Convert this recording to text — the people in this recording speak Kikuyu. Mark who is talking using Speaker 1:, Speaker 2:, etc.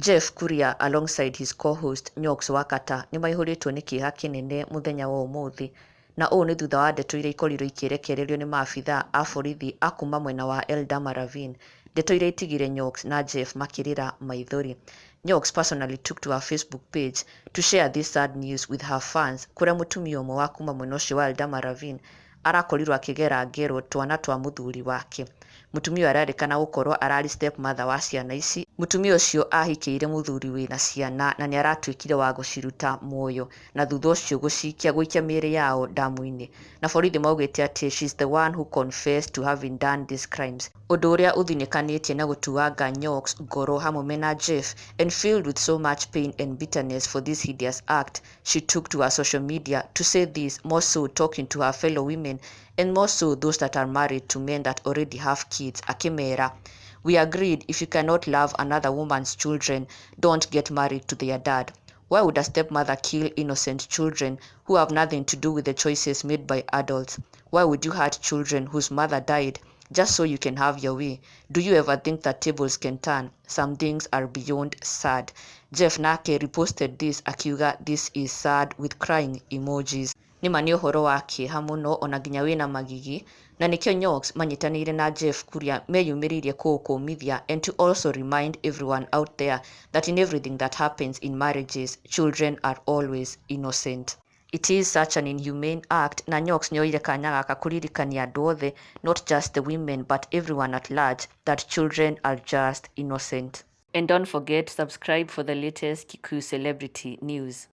Speaker 1: Jeff Kuria alongside his co-host Nyox Wakata nĩ maihũrĩtwo nĩ kĩeha kĩnene mũthenya wa ũmũthĩ, na ũũ nĩ thutha wa ndeto iria ikorirwo ikĩrekererio nĩ maabitha a borithi a kuma mwena wa Eldama Ravine, ndeto iria itigire Nyox na Jeff makĩrĩra maithori. Nyox personally took to her Facebook page to share this sad news with her fans, kũrĩa mũtumia ũmwe wa kuma mwena ũcio wa Eldama Ravine arakorirwo akĩgera ngero twana twa mũthuri wake. Mũtumia ũyũ arerĩkana gũkorwo ararĩ step mother wa ciana ici. Mũtumia ũcio ahikĩire mũthuri wĩna ciana na nĩ aratuĩkire wa gũciruta muoyo na thutha ũcio gũcikia gũikia mĩĩrĩ yao damu-inĩ. Na borithi maugĩte atĩ she's the one who confessed to having done these crimes, ũndũ ũrĩa ũthinĩkanĩtie na gũtuanga Nyox ngoro hamwe mena Jeff. And filled with so much pain and bitterness for this hideous act, she took to her social media to say this, more so talking to her fellow women and more so those that are married to men that already have kids, akĩmera, "We agreed, if you cannot love another woman's children, don't get married to their dad. Why would a stepmother kill innocent children who have nothing to do with the choices made by adults? Why would you hurt children whose mother died just so you can have your way? Do you ever think that tables can turn? Some things are beyond sad." Jeff nake reposted this akiuga, "This is sad," with crying emojis. Nĩma nĩ ũhoro wa kĩeha mũno ona nginya wĩna magigi, na nĩkĩo Nyox manyitanĩire na Jeff Kuria meyumĩrĩirie kũũkũmithia and to also remind everyone out there that in everything that happens in marriages, children are always innocent. It is such an inhumane act, na Nyox nĩoire kanya gaka kũririkania andũ othe, not just the women but everyone at large, that children are just innocent. And don't forget, subscribe for the latest Kikuyu celebrity news.